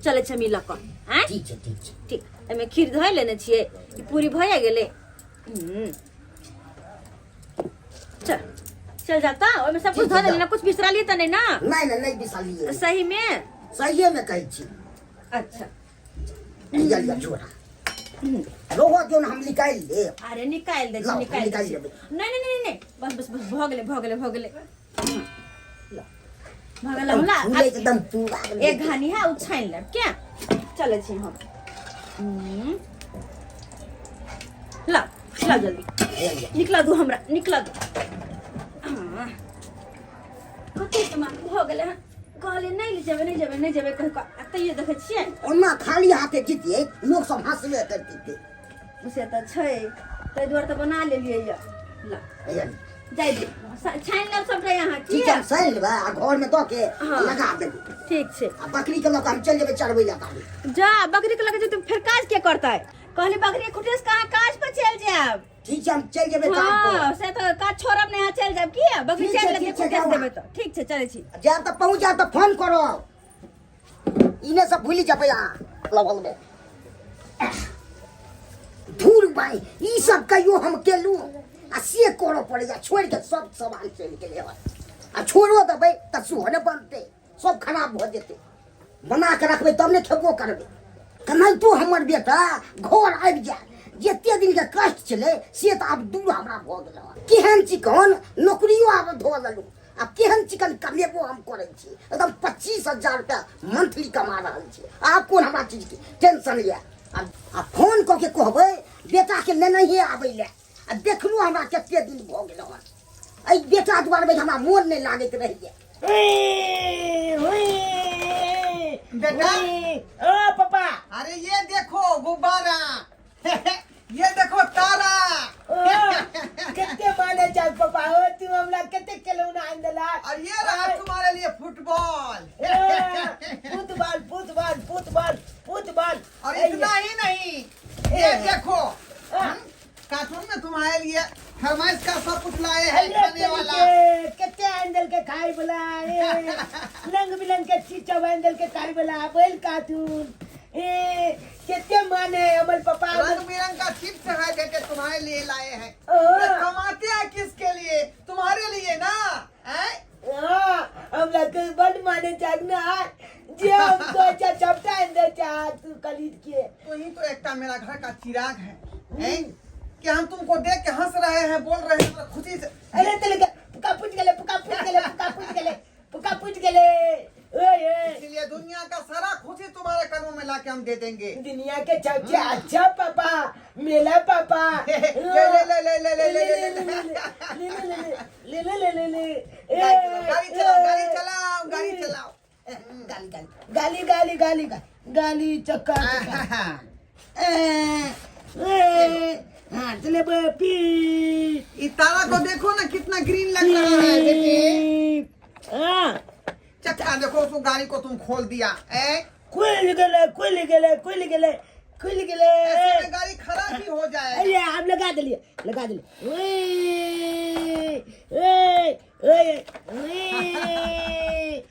[SPEAKER 2] चलै छी हम ई लऽ कऽ। आँय?
[SPEAKER 1] ठीक छै, ठीक छै।
[SPEAKER 2] ठीक, एहिमे खीर धोए लेने छियै, ई पूरी भए गेलै। चल चल जाता, ओहिमे सब कुछ
[SPEAKER 1] ठीक
[SPEAKER 2] धो
[SPEAKER 1] छै,
[SPEAKER 2] देली
[SPEAKER 1] जाउ।
[SPEAKER 2] ना? कुछ बिसरलियै तऽ नहि ना?
[SPEAKER 1] नहि नहि, नहि बिसरलियै।
[SPEAKER 2] सही में?
[SPEAKER 1] सहिए में कहै छी।
[SPEAKER 2] अच्छा।
[SPEAKER 1] लिअ लिअ झोरा, रोहो दियौ ने, हम निकालि लेब।
[SPEAKER 2] अरे निकालि दै छी।
[SPEAKER 1] लाउ, हम
[SPEAKER 2] निकालि दै
[SPEAKER 1] निकालि
[SPEAKER 2] छी।
[SPEAKER 1] लेबै।
[SPEAKER 2] नहि नहि नहि नहि, बस बस बस, भऽ गेलै भऽ गेलै भऽ गेलै, भऽ गेलै हमरा।
[SPEAKER 1] फूलै एकदम पूरा।
[SPEAKER 2] एक घानी है, ओ छानि लेब। क्या चलै छी हम। लाउ लाउ जल्दी। निकला दू हमरा, निकला दू। हाँ। कते दिमाग भऽ गेलै हन। कहलियै नहि जेबै, नहि जेबै, नहि जेबै कहि कऽ, आ तैयो देखै छियै।
[SPEAKER 1] ओना खाली हाथे जितियै, लोक सब हँसबे करतियै।
[SPEAKER 2] से तऽ छै, ताहि दुआरे तऽ बना लेलियै यऽ। ला जाय दे, छानि लेब सबटा यहाँ।
[SPEAKER 1] ठीक छै, हम सानि लेबै आ घर में दऽ के
[SPEAKER 2] हाँ।
[SPEAKER 1] लगा देबै।
[SPEAKER 2] ठीक छै।
[SPEAKER 1] आ बकरी के लऽ कऽ हम चलि जेबै चरबै लए ताबे।
[SPEAKER 2] जा, बकरी के लगे जेतै, फेर काज के करतै? कहली बकरी के खुटेस कहाँ काज पर चलि जायब।
[SPEAKER 1] ठीक छै, हम चलि जेबै काम पर।
[SPEAKER 2] हाँ, से तऽ काज छोड़ब नहि, अहाँ चलि जायब। किया बकरी
[SPEAKER 1] ठीक छै,
[SPEAKER 2] चलि
[SPEAKER 1] ठीक छै,
[SPEAKER 2] लेतै, खुटेस
[SPEAKER 1] जाउ।
[SPEAKER 2] देबै तऽ। ठीक छै, चलै छी।
[SPEAKER 1] जायब तऽ पहुँच जायब तऽ फोन करब, इने सब भूलि जेबै अहाँ लगल में। धूर भाई, ई सब कहियो हम केलू आ से करऽ पड़ैया। छोड़ि के सब सामान चलि गेलै हन, आ छोड़ो देबै तऽ सेहो नहि बनतै, सब खराब भऽ जेतै। बना के रखबै तब ने खेबो करबै। केनाहितो हमर बेटा घर आबि जाय, जते दिन के कष्ट छलै से तऽ आब दूर हमरा भऽ गेल हन। केहन चिकन नौकरियो आब धऽ लेलहुँ। आ केहन चिकन कमेबो हम करै छी, एकदम 25,000 रुपया मंथली कमा रहल छी। आब कोन हमरा चीजके टेंशन यऽ? आ फोन कऽ के कहबै बेटाके लेनहिए आबै लए। आ देखलू हमरा कते दिन भऽ गेल हन, एहि बेटा दुआरे हमरा मोन नहि लागैत रहैए।
[SPEAKER 3] बेटा
[SPEAKER 5] ओ पापा,
[SPEAKER 3] अरे ये देखो गुब्बारा, ये देखो तारा।
[SPEAKER 5] ओ कते माने जाग पापा हो तू, हमरा कते खेलौना आनि देला।
[SPEAKER 3] और ये रहा तुम्हारे लिए football.
[SPEAKER 5] Football football football football.
[SPEAKER 3] और इतना ही नहीं, ये देखो कार्टून में तुम्हारे लिए फरमाइश का सब कुछ लाए हैं खाने वाला।
[SPEAKER 5] कते आनि देलकै खाय वाला, ए रंग बिरंग के चीज सब आनि देलकै खाय वाला, बैल कार्टून, ए कते माने हमर पापा।
[SPEAKER 3] रंग बिरंग का चिप्स है बेटे, तुम्हारे लिए लाए हैं।
[SPEAKER 5] ओ।
[SPEAKER 3] ये कमाते हैं किसके लिए? तुम्हारे लिए ना, हैं?
[SPEAKER 5] हाँ, हमरा के बड माने चाहत ना जे हमको अच्छा चपटा आनि दे चाह तू खरीद के।
[SPEAKER 3] तो ही तो एकता मेरा घर का चिराग है, हैं? कि हम तुमको देख के हंस रहे हैं, बोल रहे हैं खुशी से।
[SPEAKER 5] अरे तेरे के पुका फूट गेले, पुका फूट गेले, पुका फूट गेले, पुका फूट गेले, ओए ओए।
[SPEAKER 3] इसलिए दुनिया का सारा खुशी तुम्हारे कर्मों में लाके हम दे देंगे।
[SPEAKER 5] दुनिया के चौके अच्छा पापा मेला पापा।
[SPEAKER 3] ले ले ले ले ले ले ले ले ले
[SPEAKER 5] ले ले ले ले ले ले।
[SPEAKER 3] गाड़ी चलाओ, गाड़ी चलाओ, गाड़ी चलाओ।
[SPEAKER 5] गाली गाली गाली गाली गाली गाली चक्का चक्का। ए ए हाँ चले पी।
[SPEAKER 3] ये तारा को देखो ना कितना ग्रीन लग रहा है बेटे।
[SPEAKER 5] हाँ
[SPEAKER 3] चक्का देखो, उसको गाड़ी को तुम खोल दिया। ए
[SPEAKER 5] खुल गेले, खुल गेले, खुल गेले, खुल गेले।
[SPEAKER 3] ऐसे में गाड़ी खराब ही हो जाए।
[SPEAKER 5] अरे आप लगा दिलिए, लगा दिलिए। ओए ओए ओए ओए।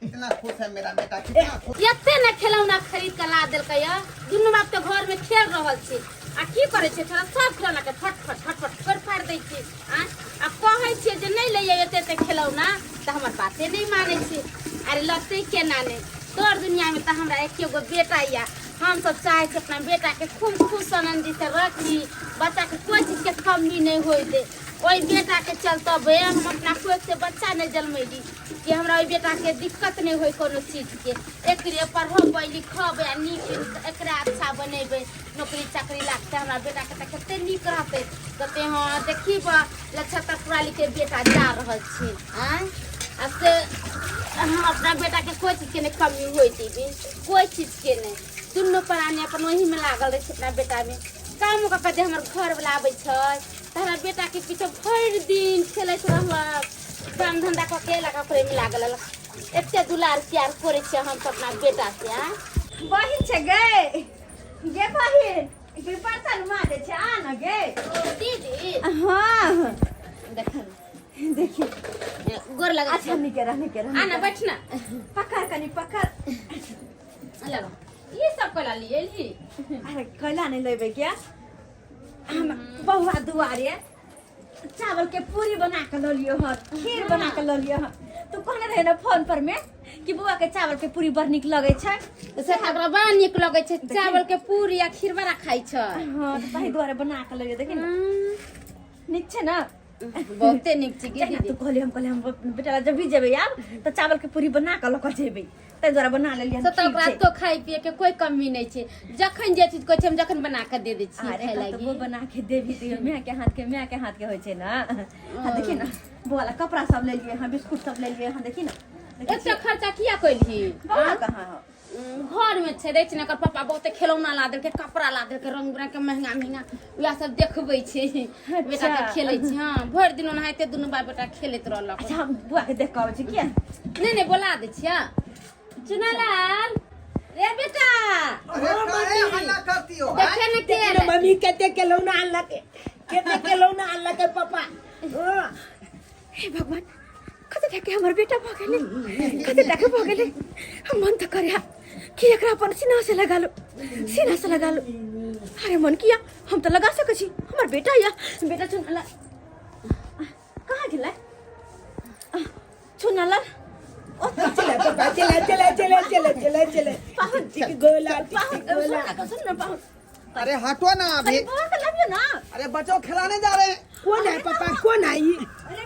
[SPEAKER 3] कितना खुश है मेरा बेटा, कितना खुश।
[SPEAKER 4] एते ने खेलौना खरीद के ला देलकै या, दुनू बाप तऽ घर में खेल रहल छै आ की करै छै छोड़ा, सब खेलौना के फट फट फट फट फोड़ि फाड़ि दै छै। आ आ कहै छियै जे नहि लैयै एते एते खेलौना तऽ हमर बाते नहि मानै छै। अरे लतै केना नहि, तोर दुनिया में तऽ हमरा एके गो बेटा या, हमसब चाहै छी अपना बेटा के खूब खुश आनन्दी से रखी, बच्चा के कोई चीज के कमी नहि होइ दे। ओहि बेटा के चलते हम अपना कोख से बच्चा नहि जन्मैली कि हमरा ओहि बेटा के दिक्कत नहि होइ कोनो चीज के। एकरे पढ़ेबै लिखेबै आ नीक एकरा अच्छा बनेबै, नौकरी चाकरी लागतै हमरा बेटा के तऽ कते नीक रहतै। कहतै हँ देखी बा लक्षतर पुराली के बेटा जा रहल छै। आँय आ से हम अपना बेटा के कोई चीज के नहि कमी होइ देबै, कोई चीज के नहि। दुनू प्राणी अपन ओहीमे लागल रहै छै अपना बेटामे। काम कऽ कऽ जे हमर घरवला आबै छै तऽ हमरा बेटाके पीछे भरि दिन खेलैत रहलक, काम धंधा कऽ के एलक ओकरेमे लागल रहलक। एते दुलार प्यार करै छियै हम सब अपना बेटा से। आँय
[SPEAKER 2] बहिन छै गे, गे बहिन, गे बर्तन माजे छै, आ न गे।
[SPEAKER 4] ओ दीदी।
[SPEAKER 2] हाँ
[SPEAKER 4] देख
[SPEAKER 2] देखी
[SPEAKER 4] गोर लगा।
[SPEAKER 2] अच्छा निके रह, निके रह।
[SPEAKER 4] आ ना, बैठ ना।
[SPEAKER 2] पकड़ कनी, पकड़।
[SPEAKER 4] लगा ई सब कैला लिए ली?
[SPEAKER 2] अरे कैला नहीं लेबे क्या, हम बउआ दुआरे चावल के पूरी बना के लऽ लियो हन, खीर बना के लऽ लियो हन। तू कहने रहे ना फोन पर में कि बउआ के चावल के पूरी बड़ नीक लगै छै।
[SPEAKER 4] से ओकरा बड़ा नीक लगै छै चावल के पूरी आ खीर बड़ा खाइ छै।
[SPEAKER 2] हाँ तऽ ताहि दुआरे बना के लऽ लियो। देखी ने, नीक छै ना?
[SPEAKER 4] बहुते नीक छै गे।
[SPEAKER 2] जहिना
[SPEAKER 4] दीदी
[SPEAKER 2] तू कहली, हम कहली हम बेटा लग जब भी जेबै आब तऽ चावल के पूरी बना के लऽ कऽ जेबै, ताहि दुआरे बना लेलियै हन।
[SPEAKER 4] से तऽ
[SPEAKER 2] ठीक
[SPEAKER 4] ओकरा
[SPEAKER 2] छै।
[SPEAKER 4] तो खाइ पिए के कोई कमी नहीं छै, जखन जे चीज कहै छै हम जखन बना के दे दै छियै
[SPEAKER 2] अरे
[SPEAKER 4] खाय
[SPEAKER 2] कतबो
[SPEAKER 4] लागी।
[SPEAKER 2] बना के देबी तैयो माय के हाथ के माय के हाथ के होइ छै ना। हाँ देखी ना, बौआ ला कपड़ा सब लेलियै हँ, बिस्कुट सब लेलियै हँ। देखी ना, देखै
[SPEAKER 4] एते खर्चा किया कैलही?
[SPEAKER 2] बौआ कहाँ हो?
[SPEAKER 4] घर में छै, दै छै ने। एकर पापा बहुते खेलौना ला देलकै, कपड़ा ला देलकै रंग बिरंग के महंगा महंगा, वएह सब देखबै छै बेटा के, खेलै छै। हँ भरि दिन ओनाहिते दुनू बाप बेटा खेलैत रहलक।
[SPEAKER 2] अच्छा हम बौआ के देख कऽ आबै छी किया।
[SPEAKER 4] नहि नहि, बोला दै छियै। चुनालाल रे बेटा।
[SPEAKER 3] अरे काहे हल्ला करती हो?
[SPEAKER 4] देखे ने के
[SPEAKER 5] देखी ना मम्मी, कते खेलौना आनलक, कते खेलौना आनलक पापा। हाँ।
[SPEAKER 2] हे भगवान, कते टाके हमर बेटा भऽ गेलै, कते टाके भऽ गेलै। हम मन तऽ करे कि एकरा अपन सीना से लगा लो, सीना से लगा लो। अरे मन किया, हम तऽ लगा सकै छी, हमर बेटा या बेटा। चुनाला कहाँ गेलै? चुनाला
[SPEAKER 5] चले पापा, चले चले चले चले चले चले।
[SPEAKER 2] पाहुन।
[SPEAKER 5] टिक गोला टिक
[SPEAKER 2] पाहुन
[SPEAKER 5] गोला।
[SPEAKER 2] सुन ना, सुन ना पाहुन।
[SPEAKER 3] अरे हटो ना अभी।
[SPEAKER 2] अरे बौआ के लाबियो ना।
[SPEAKER 3] अरे बच्चों खिलाने जा रहे हैं।
[SPEAKER 5] कौन है पापा, कौन है ये?
[SPEAKER 2] अरे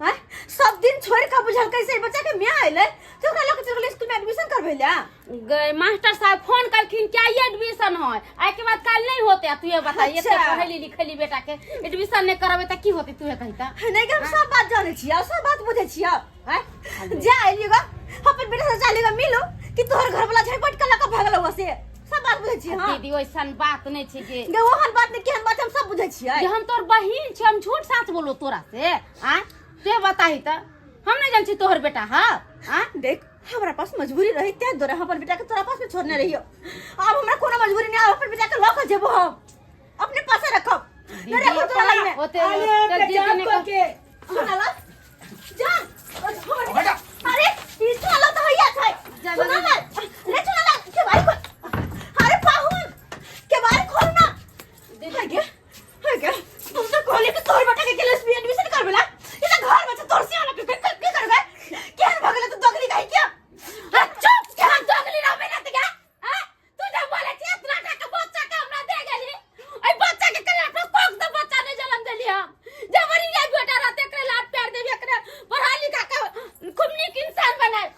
[SPEAKER 2] हैं सब दिन छोड़ के बुझल कैसे बच्चा के माय अइलै तो ओकरा लऽ के चल गेलै स्कूल में एडमिशन करबै ला।
[SPEAKER 4] गए मास्टर साहब फोन करखिन क्या ये एडमिशन है, आइ के बाद काल नहीं होते। तू ये बता, ये
[SPEAKER 2] अच्छा।
[SPEAKER 4] पढ़ेली लिखेली बेटा के एडमिशन नहीं करबे त की होते, तू ये कहिता?
[SPEAKER 2] नहीं कि हम सब बात जाने छियै, सब बात बुझै छियै। हैं जा आइलिएगा अपन बेटा से जालिएगा मिलो कि तोहर घर वाला झपट के लऽ के भागल हुआ से सब बात बुझै छियै। हां
[SPEAKER 4] दीदी, ओइसन बात नहीं छै के
[SPEAKER 2] गे ओहन बात नहीं, केहन बात हम सब बुझै छियै।
[SPEAKER 4] जे हम तोर बहिन छी, हम झूठ साच बोलो तोरा से? आ ते बताही त हम नहीं जान छी तोहर बेटा। हां आ
[SPEAKER 2] देख, हमरा पास मजबूरी रही तें दुआरे हम अपन बेटा के तोरा पास में छोड़ने रहियो। अब हमरा कोनो मजबूरी नहीं, अब अपन बेटा के लऽ के जेबो, हम अपने पासे रखब। नहीं रखब तोरा लग में।
[SPEAKER 4] ओते
[SPEAKER 5] अरे
[SPEAKER 4] ओते दीदी
[SPEAKER 5] पेचाब
[SPEAKER 4] ने
[SPEAKER 5] कऽ के
[SPEAKER 2] सुनला जा अरे ई सुनला तो हैया छै।
[SPEAKER 4] जा, जा,
[SPEAKER 2] सुनला रे, सुनला के बारी खोल। अरे पाहुन के बारी खोल ना। है गे है गे, तुम तो कहले कि तोहर बेटा के क्लास में एडमिशन करबेला, ई त घर में छै तोर सियाना के के के करबे? केहन भगले तू दगली गाय क्या?
[SPEAKER 4] आ, चुप, केहन दगली रहबे ना त क्या? आ तू जब बोले छी इतना टा के बच्चा के हमरा दे गेली, ओइ बच्चा के कला पर कोक दे बच्चा नहीं जन्म देली हम। जबरी ये बेटा रहते एकरे लाड प्यार देबी, एकरे पढ़ा लिखा के खूब नीक इंसान बनाए।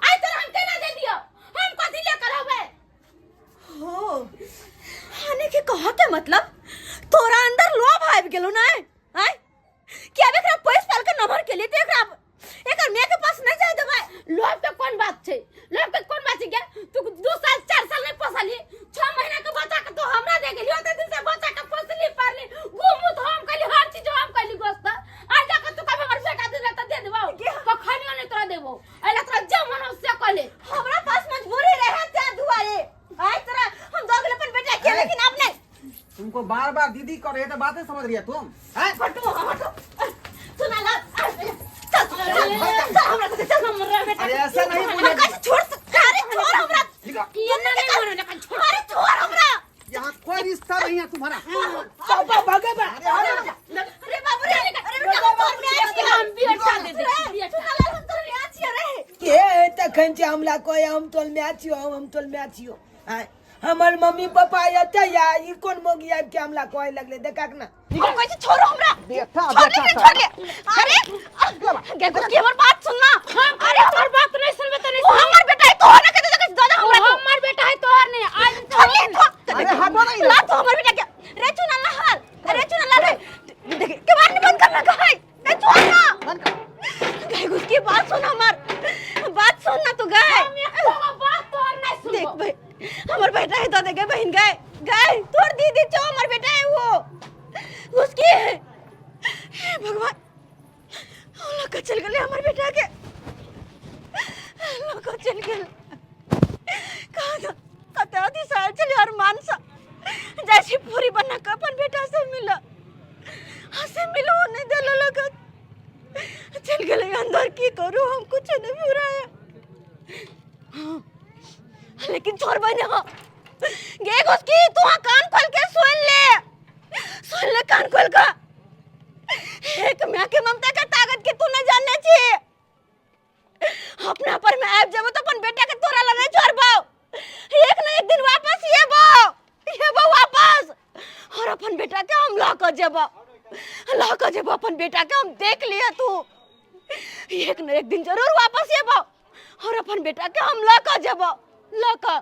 [SPEAKER 4] आइ तोरा हम केना दे दियो? हम कथी ले करबै?
[SPEAKER 2] हो हाने के कह के मतलब तोरा अंदर लोभ आबि गेलो ना? आय कि अब एकरा पैस पाल के नंबर के लिए तो एकरा एकर माय के पास नहीं जाय देबै।
[SPEAKER 4] लोभ के कोन बात छै? लोभ के कोन बात छै गे? तू 2 साल 4 साल नहीं पोसली, 6 महीना के बच्चा के तो हमरा दे गेली। ओते दिन से बच्चा के पोसली पालली, गुमुत हम कैली, हर चीज हम कैली गोस्त। आज जाके तू कभी हमर बेटा दे त दे देबौ, कखनियो नहीं तोरा देबौ। एला तोरा जे मन हो से कले।
[SPEAKER 2] हमरा पास मजबूरी रहे ते दुआरे आय तोरा हम दऽ गेल अपन बेटा के, लेकिन अब नहीं।
[SPEAKER 3] तुमको बार बार दीदी कर रहे तो बातें समझ रही है तुम? हैं?
[SPEAKER 2] हटो हटो सुना ला, चल चल चल हमरा साथे चल।
[SPEAKER 4] हमरा बेटा
[SPEAKER 3] अरे ऐसा नहीं
[SPEAKER 2] हम
[SPEAKER 3] बोले।
[SPEAKER 2] कैसे छोड़ अरे छोड़ हमरा।
[SPEAKER 4] ये ना नहीं मानो लेकिन छोड़।
[SPEAKER 2] अरे छोड़ हमरा।
[SPEAKER 3] यहाँ कोई रिश्ता नहीं है तुम्हारा।
[SPEAKER 5] पापा भगे बा।
[SPEAKER 3] अरे अरे
[SPEAKER 2] अरे बाबू रे, अरे बेटा हम तोर म्याच के
[SPEAKER 4] हम बियर दे दे बियर।
[SPEAKER 2] सुना ला, हम तोर म्याच छियो रे।
[SPEAKER 5] के तखन छै हमला कोई हम तोल में छियो, हम तोल में छियो। आय, हमर मम्मी पापा एते या ई कोन मोगी आबि के हमला कहै लगले देखा ना।
[SPEAKER 2] हम कहै छी छोड़ो हमरा।
[SPEAKER 3] बेटा
[SPEAKER 2] छोड़
[SPEAKER 3] बेटा
[SPEAKER 2] ले, छोड़ ले। अरे गे गुस्की हमर बात सुन ना।
[SPEAKER 4] अरे हमर बात नहीं सुनबे त नहीं।
[SPEAKER 2] वो हमर बेटा है तोहर ना कहते तो दादा हमरा
[SPEAKER 4] वो हमर बेटा है तोहर नहीं। आज
[SPEAKER 2] छोड़ ले तो।
[SPEAKER 3] अरे हटो नहीं।
[SPEAKER 2] ला तो हमर बेटा के रे चुना ला हाल रे चुना ला रे। देख के बात नहीं बंद करना कहे रे छोड़ ना।
[SPEAKER 3] बंद कर।
[SPEAKER 2] गाय गुस्की बात सुन, हमर बात सुन ना तू गाय।
[SPEAKER 4] बात तोहर नहीं सुनबो।
[SPEAKER 2] देख भाई हमर बेटा है दादा के बहन गाय गाय तोर दीदी चो हमर बेटा है वो उसकी है। हे भगवान, लका चल गेले हमर बेटा के, लका चल गेल। कहाँ था कते अति साल चले और मानसा जैसे पूरी बना के अपन बेटा से मिला, हसे मिलो नहीं देलो लगा चल गेले अंदर। की करू हम कुछ नहीं पूरा है। हाँ, लेकिन छोड़ बने हो गे घुसकी, तू हाँ कान खोल के सुन ले, सुन ले कान खोल का। एक माँ के ममता का ताकत के तू न जानने छी। अपना पर मैं आब जब तो अपन बेटा के तोरा ला नहीं छोड़बो। एक न एक दिन वापस ये बो ये बो वापस और अपन बेटा के हम ला के जेबो, ला के जेबो अपन बेटा के हम देख लिया तू। एक न एक दिन जरूर वापस ये बो और अपन बेटा के हम ला के जेबो, ला के।